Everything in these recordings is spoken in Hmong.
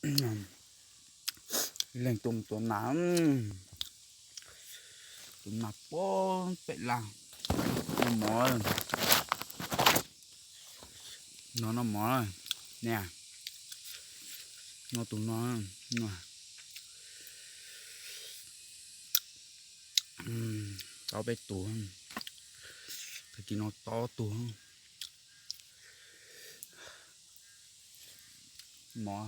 Leej tua mus tua nas, tua nas puag pem laj. Noj mov, no noj mov ne, noj tus no, tob peb tus, tag kis no tob tug mov.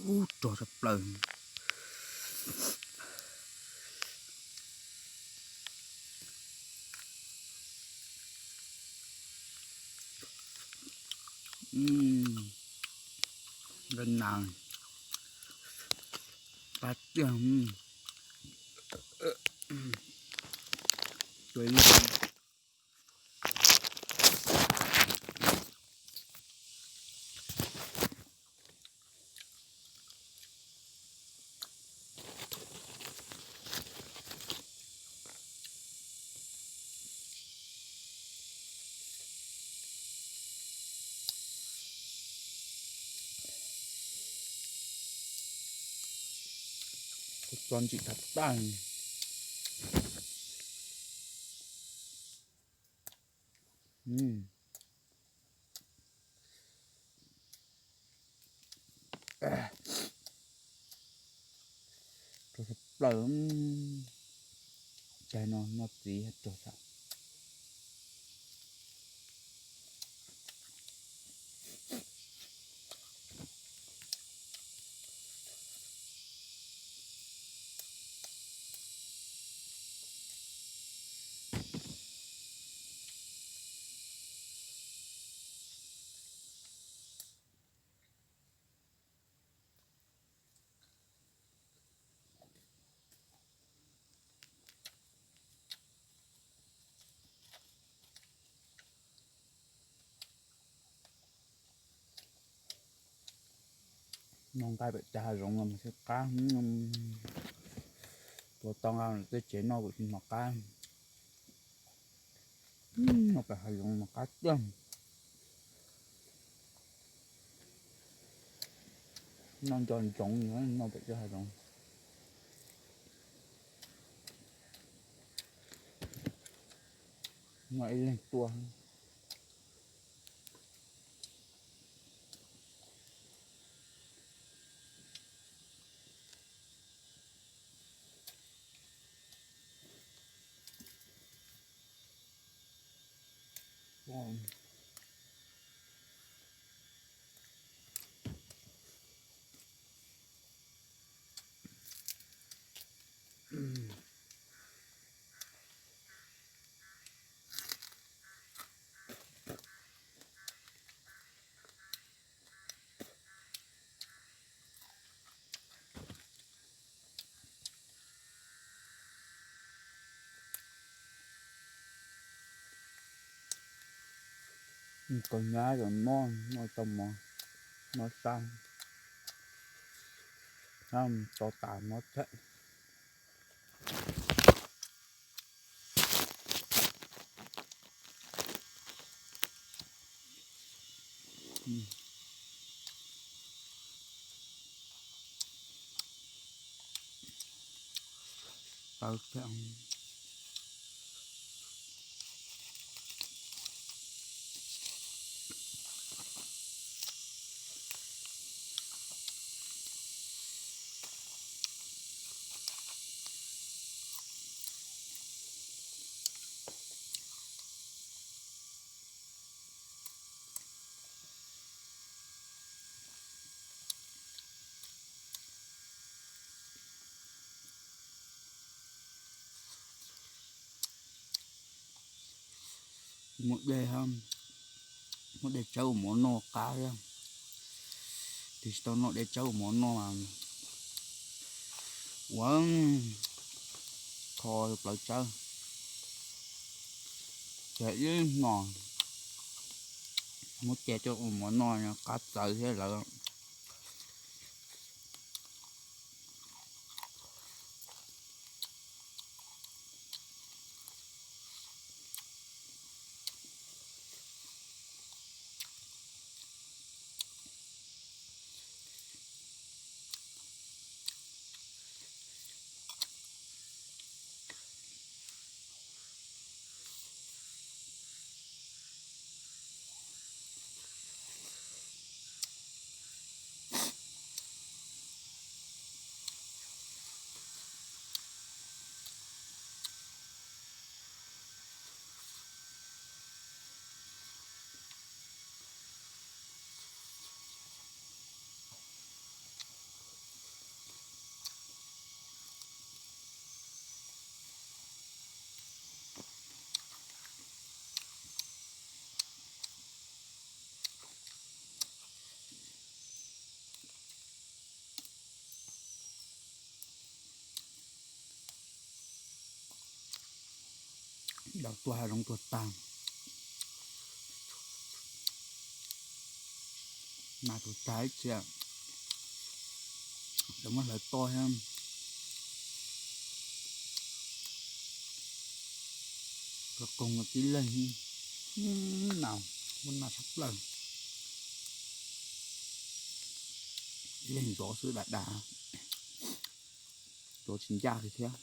Ub, rog tshaj plaws. Nqaij nas qab tiag. Kuv txo ntsim tag tag. Rog tshaj plaws. Caij no noj txiv rog tshaj. Noj nqaij pem cag hav zoov no mas thiaj qab. Tua tau nqa tej tsev noj kuj tsis hnov qab. Noj pem hav zoov mas qab tiag. Noj nco ntsoov, noj pem cag hav zoov. Noj ib leeg tuaj. Kaus hniav yog mob, mob tau mov, mob sab, tso tas mob thiab. Tawv thiab. Muaj dej, muaj dej tsawb ua mov noj qab thiab. Tus tsis tau noj dej tsawb ua mov noj, ua tho plawv tsawb. Ces ib hmo muab ce coj ua mov noj qab txawv thiab lawm. Dab tuag hav zoov tuag tag, nas tuag tag ib txhia, lawv muab hlawv toj thiab. Rau koog tib leeg, nas, muab nas tshaj plaws. Ib leeg ntxov xwb dam dam, ntxov tsis ncaj li thiab.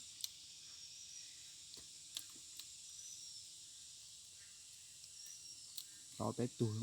Tau peb tug.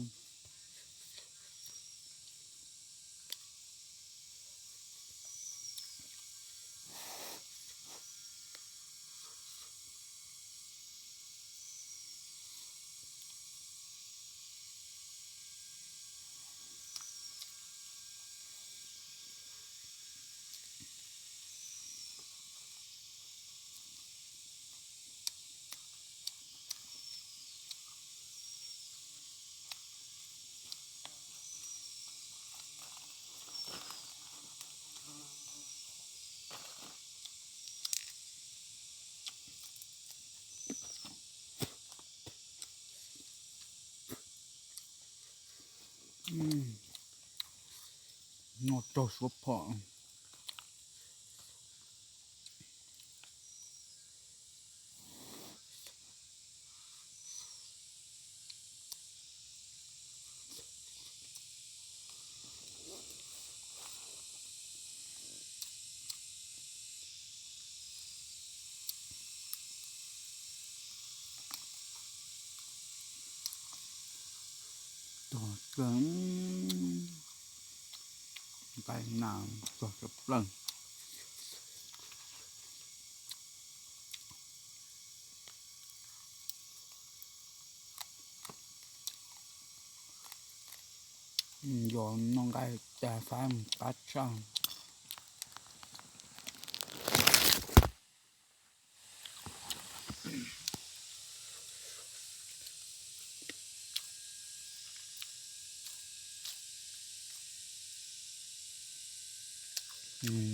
Noj raug suab phom. Tog kawg, nqaij nas txog tshaj plaws. Yog noj nqaij tas fab qab tshaj.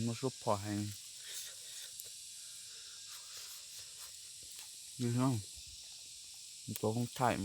Muaj suab phom heev. Ntxuav koob thaim.